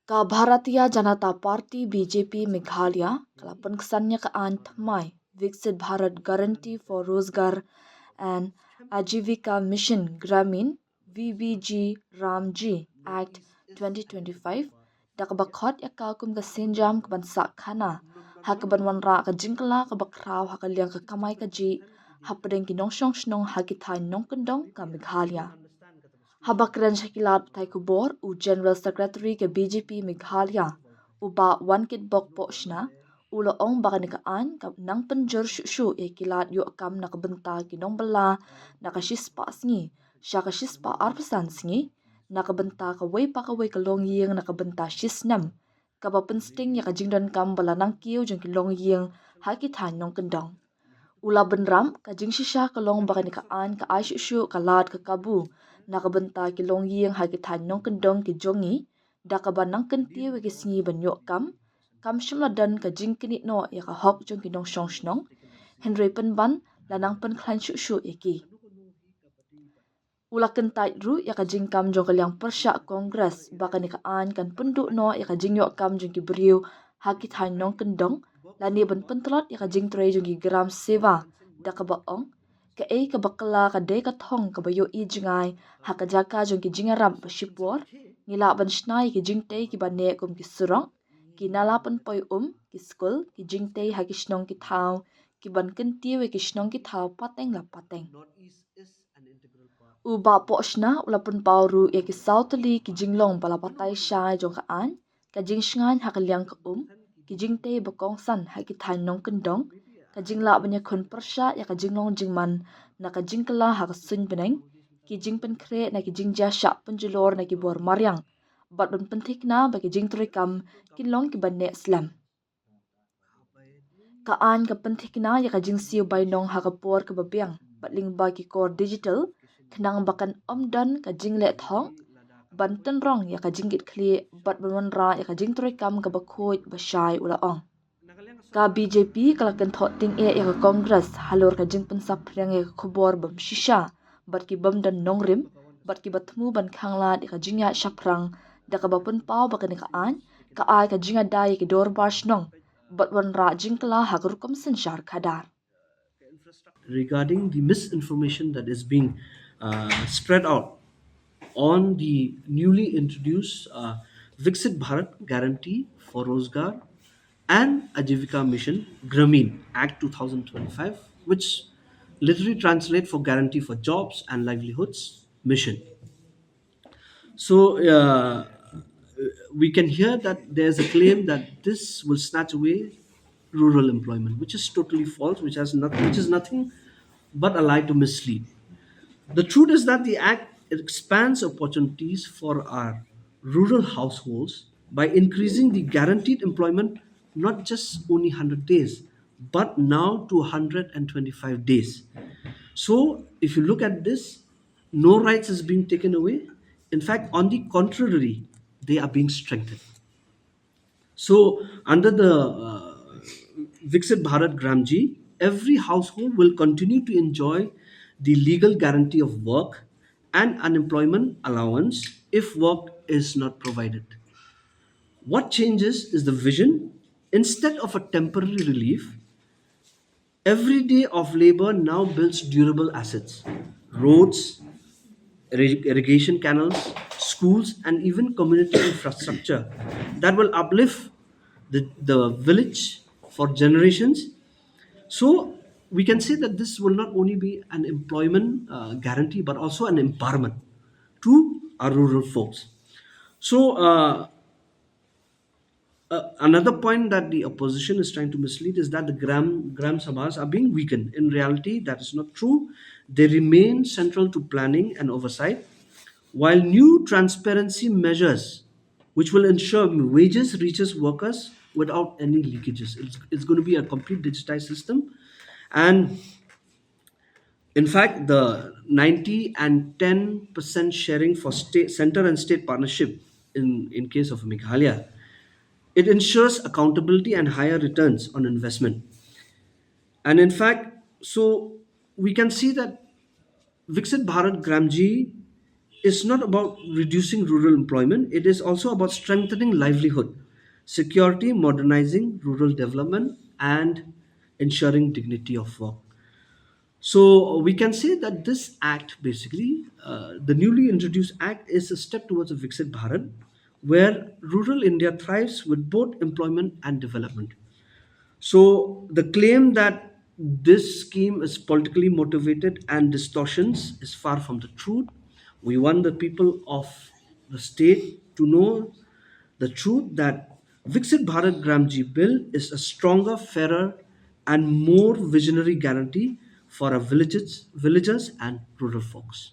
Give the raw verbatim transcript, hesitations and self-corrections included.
Ka Bharatiya Janata Party, B J P, Meghalaya ka la pynksan ïa ka aiñ thymmai Viksit Bharat Guarantee for Rozgar and Ajivika Mission Gramin, V B G Ramji Act twenty twenty-five, da kaba khot ïa ka kum ka sienjam kaban sah khana ha kaban wanrah ka jingkylla kaba khraw ha ka liang ka kamai kajih hapdeng ki nongshong shnong ha ki thaiñ nongkyndong ka Meghalaya. Haba kren sha ki lad pathai khubor, u General Secretary ka B J P Meghalaya, u Bah Wankitbok Pohshna, u la ong ba kane ka aiñ ka nang pynjur shuh shuh ïa ki lad ïoh kam na ka bynta ki nongbylla na ka shispah sngi sha ka shispah arphew san sngi, na ka bynta kawei pa kawei ka longïing na ka bynta shisnem, kaba pynsting ïa ka jingdonkam ba la nang kiew jong ki longïing ha ki thaiñ nongkyndong. U la bynrap, ka jingshisha ka long ba kane ka aiñ ka ai shuh shuh ka lad ka kabu na ka bynta ki longïing ha ki thaiñ nongkyndong ki jong ngi, da kaba nang kyntiew ïa ki sngi ban ïoh kam, kam shym la don ka jingkynnoh ïa ka hok jong ki nongshong shnong, hynrei pynban la nang pynkhlaiñ shuh shuh ïa ki. U la kyntait ruh ïa ka jingkam jong ka liang pyrshah Congress ba kane ka aiñ kan pynduh noh ïa ka jingïoh kam jong ki briew ha ki thaiñ nongkyndong, lane ban pyntlot ïa ka jingtrei jong ki Gram Seva, da kaba ong, kaei kaba kylla ka dei ka thong kaba ïohi jngai ha ka jaka jong ki jingïarap ba shipor, ngi lah ban shna ïa ki jingtei kiba neh kum ki surok, ki nala pynpoi um, ki skul, ki jingtei ha ki shnong ki thaw, kiban kyntiew ïa ki shnong ki thaw pateng la pateng. U Bah Pohshna u la pynpaw ruh ïa ki saw tylli ki jinglong ba la batai shai jong ka aiñ, ka jingshngaiñ ha ka liang ka um, ki jingtei ba kongsan ha ki thaiñ nongkyndong, ka jinglah ban ïakhun pyrshah ïa ka jinglong jingman na ka jingkylla ha ka suiñ bneng, ki jingpynkhreh na ki jingjia shah pynjulor na ki bor mariang, bad ban pynthikna ba ki jingtrei kam kin long kiba neh slem. Ka aiñ ka pynthikna ïa ka jingsiew bainong ha ka por kaba biang bad lyngba ki kor digital, khnang ba kan ym don ka jingleh thong, ban tynrong ïa ka jingkitkhlieh bad ban wanrah ïa ka jingtrei kam kaba khuid ba shai, u la ong. Ka B J P ka la kynthoh tyngeh ïa ka Congress halor ka jingpynsaphriang ïa ka khubor bym shisha bad ki bym don nongrim bad kiba thmu ban khanglad ïa ka jingïaid shaphrang, da kaba pynpaw ba kane ka aiñ ka ai ka jingïada ïa ki dorbar shnong bad wanrah jingkylla ha ka rukom synshar khadar. Regarding the misinformation that is being uh, spread out on the newly introduced uh, Viksit Bharat Guarantee for Rozgar and Ajivika Mission Grameen Act two thousand twenty-five, which literally translate for Guarantee for Jobs and Livelihoods Mission. So uh, we can hear that there's a claim that this will snatch away rural employment, which is totally false, which has nothing, which is nothing but a lie to mislead. The truth is that the Act expands opportunities for our rural households by increasing the guaranteed employment not just only one hundred days, but now to one hundred twenty-five days. So, if you look at this, no rights is being taken away. In fact, on the contrary, they are being strengthened. So, under the uh, Viksit Bharat Grameen, every household will continue to enjoy the legal guarantee of work and unemployment allowance if work is not provided. What changes is the vision. Instead of a temporary relief, every day of labor now builds durable assets, roads, irrigation canals, schools, and even community infrastructure that will uplift the, the village for generations. So we can say that this will not only be an employment uh, guarantee, but also an empowerment to our rural folks. So uh, uh, another point that the opposition is trying to mislead is that the Gram, Gram Sabhas are being weakened. In reality, that is not true. They remain central to planning and oversight, while new transparency measures which will ensure wages reaches workers without any leakages. It's, it's going to be a complete digitized system. And in fact, the ninety and ten percent sharing for state, center and state partnership in, in case of Meghalaya, it ensures accountability and higher returns on investment. And in fact, so we can see that Viksit Bharat Grameen is not about reducing rural employment, it is also about strengthening livelihood, security, modernizing rural development, and ensuring dignity of work. So we can say that this act, basically, uh, the newly introduced act, is a step towards a Viksit Bharat, where rural India thrives with both employment and development. So the claim that this scheme is politically motivated and distortions is far from the truth. We want the people of the state to know the truth that Viksit Bharat Grameen Bill is a stronger, fairer, and more visionary guarantee for our villages, villagers and rural folks.